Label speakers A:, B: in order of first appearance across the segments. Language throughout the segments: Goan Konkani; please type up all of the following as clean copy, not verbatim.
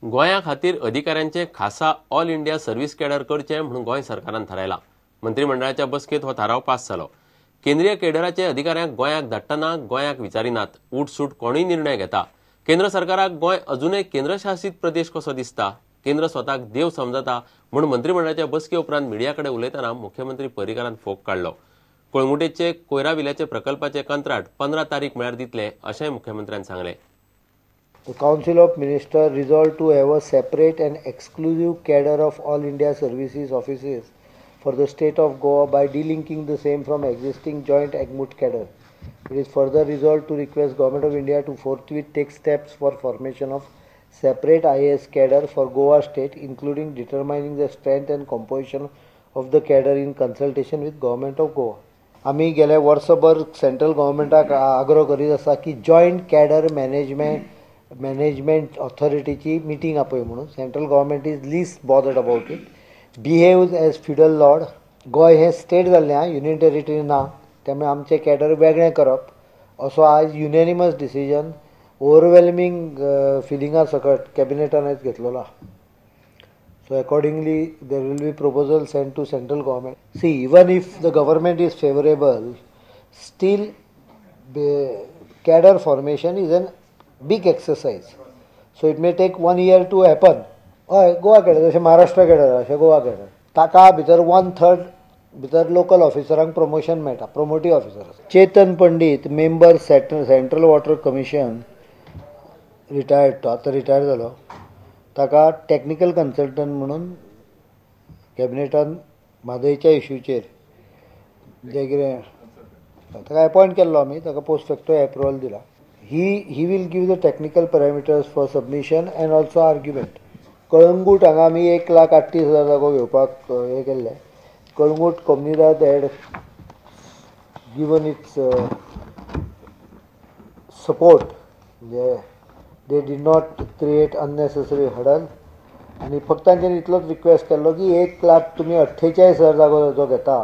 A: गोंया खातीर अधिकाऱ्यांचे खासा ऑल इंडिया सर्व्हिस केडर करचे म्हणून गोंय सरकारान थारायला. मंत्रिमंडळाच्या बसकेत हो थाराव पास जालो. केंद्रीय केडराचे अधिकाऱ्यांक गोंयाक धाडटना गोंयाक विचारिनात, उठसूट कोणूय निर्णय घेता. केंद्र सरकाराक गोंय अजूनय केंद्रशासित प्रदेश कसो दिसता, केंद्र स्वताक देव समजता म्हूण मंत्रिमंडळाच्या बसके उपरांत मिडिया कडेन उलयतना मुख्यमंत्री पर्रीकारान फोग काडलो. कळंगुटेचे कोयरा विल्याचे प्रकल्पाचे कंत्राट 15 तारीख म्हळ्यार दितले अशेंय मुख्यमंत्र्यान सांगलें.
B: The Council of Ministers resolved to have a separate and exclusive cadre of All India Services offices for the state of Goa by delinking the same from existing joint AGMUT cadre. It is further resolved to request Government of India to forthwith take steps for formation of separate IAS cadre for Goa state, including determining the strength and composition of the cadre in consultation with Government of Goa. आमी गेले वर्सभर सेंट्रल गव्हर्मेंटाक आग्रो करीत आसा की जॉयंट कॅडर मॅनेजमेंट ऑथॉरिटीची मिटींग आपय म्हणून. Central government is least bothered about it, behaves as feudal lord. Goa हें स्टेट जाल्लें आहा, युनियन टेरिटरी ना, त्यामुळे आमचें कॅडर वेगळें करप असो आयज युनॅनिमस डिसिजन ओवरवेल्मिंग फिलिंगा सकट कॅबिनेटान आयज घेतलेलो आहा. So accordingly there will be proposal sent to central government. See, even if the government is favourable, still cadre formation is an big exercise, so it may take 1 year to happen. हय, गोवा कॅडर जशें महाराष्ट्र कॅडर अशें गोवा कॅडर, ताका भितर 1/3 भितर लोकल ऑफिसरांक प्रमोशन मेळटा, promotive officer. Chetan Pandit, member central water commission, retired, तो आतां रिटायर्ड जालो, ताका टॅक्निकल कन्सल्टंट म्हणून कॅबिनेटान म्हादयच्या इश्यूचेर जें कितें ताका एपॉयंट केल्लो आमी, ताका पोस्ट फॅक्टो एप्रुवल दिला. He will give the technical parameters for submission and also argument. Calangute हांगा आमी 1,38,000 जागो घेवपाक हें केल्लें. Calangute Comunidade had given its support, म्हणजे they did not create unnecessary hurdle. आनी फक्त तांच्यांनी इतलोच रिक्वेस्ट केल्लो की 1 लाख तुमी 48,000 जागो जो घेता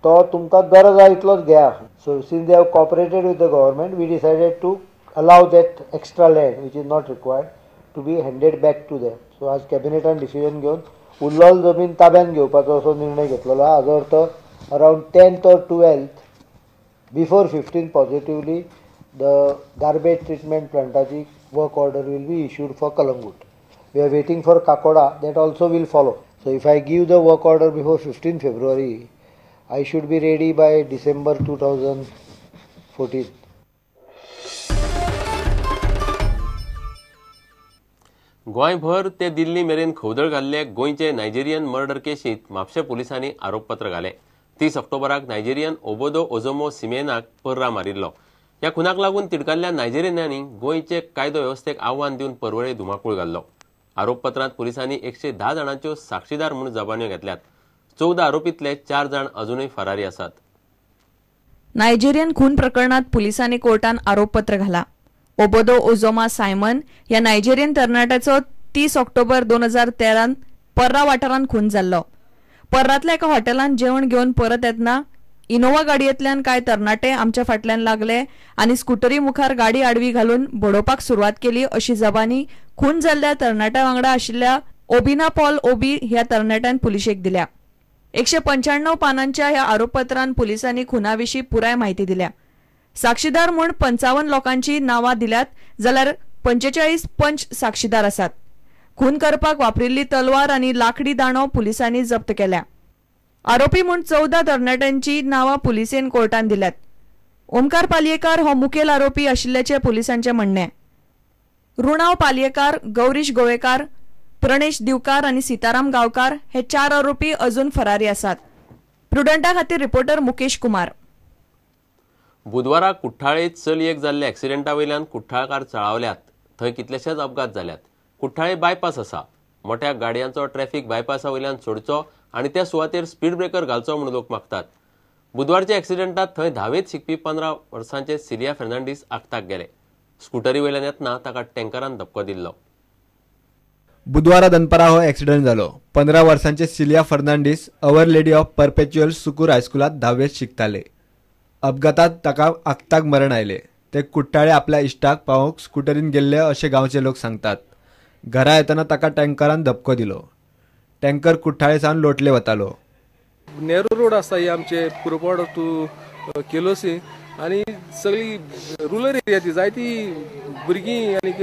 B: तो तुमकां गरज आहा इतलोच घेया. So since they have cooperated with the government, we decided to allow that extra land which is not required to be handed back to them. So आज कॅबिनेटान डिसिजन घेवन उरलोल जमीन ताब्यान घेवपाचो असो निर्णय घेतलेलो आहा. हाजो अर्थ around 10th or 12th before 15 positively the garbage treatment प्लांटाची work order will be issued for Calangute. We are waiting for Kakoda, that also will follow. So if I give the work order before 15 February, I should be ready by December 2014.
A: गोंयभर ते दिल्ली मेरेन खवदळ घाल्ले गोंयचे नायजेरियन मर्डर केशींत म्हापशें पुलिसांनी आरोपपत्र घालें. 30 ऑक्टोबराक नायजेरियन ओबोदो ओजोमो सिमेनाक पर्रा मारिल्लो. ह्या खुनाक लागून तिडकाल्ल्या नायजेरियनांनी गोंयचे कायदो वेवस्थेक आव्हान दिवन परवळे धुमाकूळ घाल्लो. आरोपपत्रांत पुलिसांनी 110 जाणांच्यो साक्षीदार म्हूण जबान्यो घेतल्यात. 14 आरोपींतले 4 जाण अजूनय फरारी आसात.
C: नायजेरियन खून प्रकरणात पुलिसांनी कोर्टान आरोपपत्र घाला. ओबोदो ओजोमा सायमन ह्या नायजेरियन तरणाट्याचो 30 ऑक्टोबर 2013 पर्रा वाठारांत खून जाल्लो. पर्रांतल्या एका हॉटेलांत जेवण घेवन परत येतना इनोवा गाडयेंतल्यान कांय तरणाटे आमच्या फाटल्यान लागले आनी स्कुटरी मुखार गाडी आडवी घालून बडोवपाक सुरवात केली अशी जबानी खून जाल्ल्या तरणाट्या वांगडा आशिल्ल्या ओबिना पॉल ओबी ह्या तरणाट्यान पुलिशेक दिल्या. 195 पानांच्या ह्या आरोपपत्रान पुलिसांनी खुनाविशीं पुराय म्हायती दिल्या. साक्षीदार म्हूण 55 लोकांची नांवां दिल्यात जाल्यार 45 पंच साक्षीदार आसात. खून करपाक वापरिल्ली तलवार आनी लाकडी दांडो पुलिसांनी जप्त केल्या. आरोपी म्हूण 14 तरणाट्यांची नांवां पुलिसेन कोर्टान दिल्यात. ओमकार पालयेकार हो मुखेल आरोपी आशिल्ल्याचें पुलिसांचें म्हणणें. रुणाव पालयेकार, गौरीश गोवेकार, प्रणेश दिवकार आनी सीताराम गांवकार हे 4 आरोपी अजून फरारी आसात. प्रुडंटा खातीर रिपोर्टर मुकेश कुमार.
A: बुधवारा कुठ्ठाळे चलयेक जाल्ल्या एक्सिडेंटा वयल्यान कुठ्ठाळकार चाळावल्यात. थंय कितलेशेच अपघात जाल्यात. कुठ्ठाळे बायपास आसा. मोठ्या गाडयांचो ट्रॅफिक बायपासा वयल्यान सोडचो आनी त्या सुवातेर स्पीड ब्रेकर घालचो म्हूण लोक मागतात. बुधवारच्या एक्सिडेंटात थंय धावेंत शिकपी 15 वर्सांचे सिलिया फर्नांडीस आगताक गेले. स्कुटरी वयल्यान येतना ताका टँकरान धपको दिल्लो.
D: बुधवारा दनपारा हो एक्सिडेंट जालो. 15 वर्सांचे Cilia Fernandes our lady of perpetual succour हायस्कुलांत धावेंत शिकताले. अपघातात ताका आगताक मरण आयले. ते कुठ्ठाळे आपल्या इश्टाक पावोवंक स्कुटरीन गेल्ले अशें गांवचे लोक सांगतात. घरा येतना ताका टँकरान धपको दिलो. टँकर कुठ्ठाळे सावन लोटले वतालो.
E: नेहरू रोड आसा ही आमचे कुरपाडो टू केलोसी आनी सगळी रुरल एरिया ती जायती भुरगीं आनीक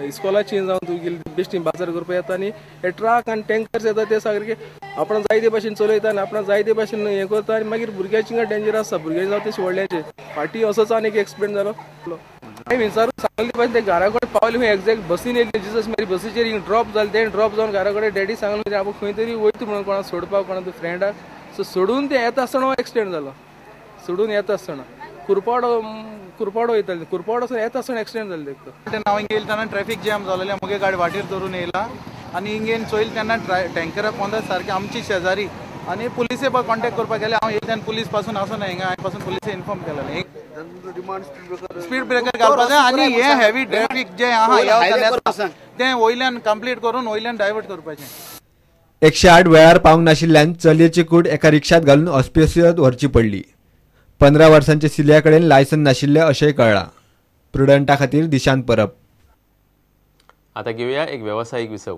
E: इस्कॉलाची जावन तूं गेली बेश्टी बाजार करपा येता आनी हे ट्रक आनी टँकर्स येता ते सारके आपण जायते भाशेन चलयता आनी आपण जायते भाशेन हें करता आनी मागीर भुरग्याची डेंजर आसता. भुरग्यांचे जावं तशें व्हडल्याचे फाटीं असोच आनी एक एक्सिडेंट जालो. हांवें विचारून सांगले भाशेन ते घरा कडेन पावले खंय एग्जॅक्ट बसीन येयले जिसस मेरी बसीचेर हिंग ड्रॉप जालें. तें ड्रॉप जावन घरा कडेन डॅडी सांगलें आपूण खंय तरी वयता म्हणून कोणाक सोडपाक कोणा फ्रेंडाक. सो सोडून ते येता आसतना एक्सिडेंट जालो. सोडून येता आसतना कुरपाडो कुरपाडो वयताले कुरपाडो येता आसतना एक्सिडेंट जालें.
F: तेन्ना हांव हिंगा येयलें तेन्ना ट्रॅफिक जॅम जालेलें. मुगे गाडी वाटेर धरून येयला आनी हिंगेन चोयल तेन्ना टँकरा पोंदा सारकें आमची शेजारी आनी पुलिसे पळय कॉन्टेक्ट करपाक गेले. हांव येयलें तेन्ना पुलीस पासून आसना हिंगा, हांवें पासून पुलिसे इन्फॉर्म केलेलें. स्पीड ब्रेकर घालपाक जाय आनी हें हेवी ट्रॅफिक जें आहा तें वयल्यान कंप्लीट करून वयल्यान डायवर्ट करपाचें.
D: 108 वेळार पावंक नाशिल्ल्यान चलयेची कूड एका रिक्षात घालून ऑस्पिसियांत व्हरची पडली. 15 वर्सांचे सिलिया कडेन लायसन नाशिल्लें अशेंय कळ्ळां. प्रुडंटा खातीर दिशांत परब.
A: आता घेऊया एक व्यावसायिक विसव.